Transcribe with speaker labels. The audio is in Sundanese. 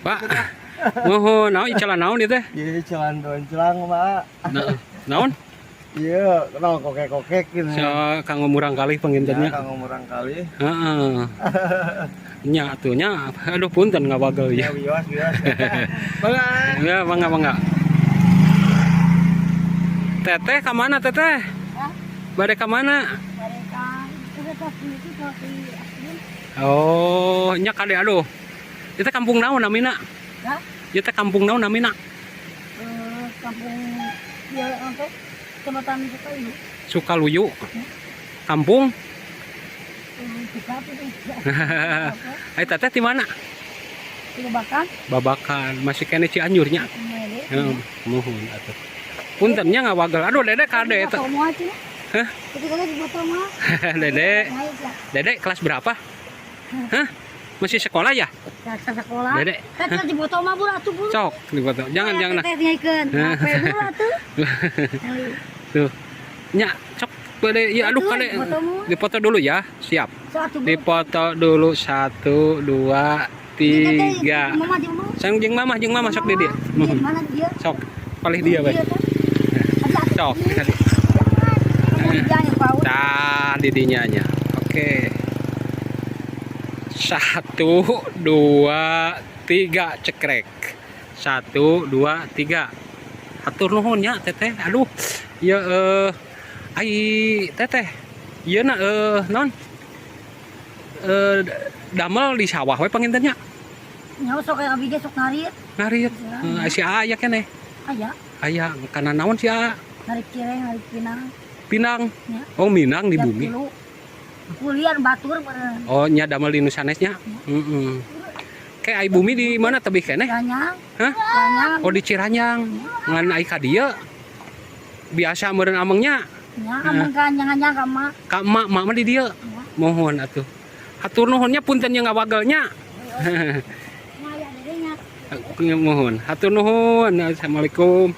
Speaker 1: Pak. Muhun, naon icalan, naon ieu teh?
Speaker 2: Iya, celan celang, Pak.
Speaker 1: Nah, naon?
Speaker 2: Iya, kenal kokek-kokek gitu.
Speaker 1: So, kanggo murangkalih panginten nya.
Speaker 2: Ya, kanggo murangkalih.
Speaker 1: Heeh. Nya atuh nya. Aduh, punten ngawagel
Speaker 2: Ya,
Speaker 1: ya.
Speaker 2: wios, wios. Bangga.
Speaker 1: Ya, mangga, mangga. Teteh ka mana, Teteh?
Speaker 3: Hah?
Speaker 1: Bade ka mana?
Speaker 3: Mereka udah kopi itu, kopi asli.
Speaker 1: Oh, nya kade, aduh. Itu kampung naon namina?
Speaker 3: Hah?
Speaker 1: Ieu teh kampung naon namina?
Speaker 3: Eh, kampung ya untuk Kecamatan Sukaluyu.
Speaker 1: Sukaluyu. Kampung?
Speaker 3: Eh, bisa itu.
Speaker 1: Ai Teteh di mana?
Speaker 3: Babakan.
Speaker 1: Babakan, masih keneh Cianjur nya.
Speaker 3: Mele.
Speaker 1: Heeh, muhun atuh. Punten nya ngawagel. Aduh, Dede kade eta.
Speaker 3: Foto mah cenah.
Speaker 1: Hah?
Speaker 3: Ketika lagi foto mah.
Speaker 1: Dede,
Speaker 3: Naik ya.
Speaker 1: Dede kelas berapa? Hah? Masih sekolah ya?
Speaker 3: Ya, sekolah.
Speaker 1: Dede.
Speaker 3: Kan di foto mah buru atuh, buru.
Speaker 1: Sok dipoto. Jangan, jangan.
Speaker 3: Teteh nyaikeun. HP buru atuh.
Speaker 1: Tuh. Nya, sok bade ya, aduh, kade.
Speaker 3: Foto mah.
Speaker 1: Dipoto dulu ya. Siap.
Speaker 3: Sok atuh, buru.
Speaker 1: Dipoto dulu, satu, dua, tiga.
Speaker 3: Mama di mama.
Speaker 1: Sang jeung mama sok di dia.
Speaker 3: Di mana dia?
Speaker 1: Sok, palih dia bae.
Speaker 3: Dia kan.
Speaker 1: Sok, kade.
Speaker 3: Kamu di dia paut.
Speaker 1: Tah, di dinya nya. Oke. Satu, dua, tiga, cekrek. Satu, dua, tiga. Hatur nuhun nya, Teteh. Aduh, ya, eh, ai Teteh. Ieu na, eh, non. Eh, damel di sawah we panginten nya?
Speaker 3: Nyawa sok aya abi ge sok ngarit.
Speaker 1: Ngarit. Eh, si aya keneh?
Speaker 3: Aya.
Speaker 1: Aya kana naon si A?
Speaker 3: Narik cireng, narik pinang.
Speaker 1: Pinang.
Speaker 3: Ya.
Speaker 1: Oh, minang di
Speaker 3: Tiap
Speaker 1: bumi.
Speaker 3: tilu. Kuliah batur meureun.
Speaker 1: Oh, nya damel di nu sanesnya. Heeh. Kayak ai bumi di mana, tebih keneh?
Speaker 3: Ciranyang.
Speaker 1: Hah?
Speaker 3: Ciranyang.
Speaker 1: Oh, di Ciranyang. Ngan ai ka dieu biasa meureun amengnya?
Speaker 3: Nya, ameng ka anyang-anyang ka emak.
Speaker 1: Ka emak, emak mah di dieu. Mohon atuh. Hatur nuhun nya, punten nya ngawagelnya.
Speaker 3: Nya aya dedenya.
Speaker 1: Mohon. Hatur nuhun. Assalamualaikum.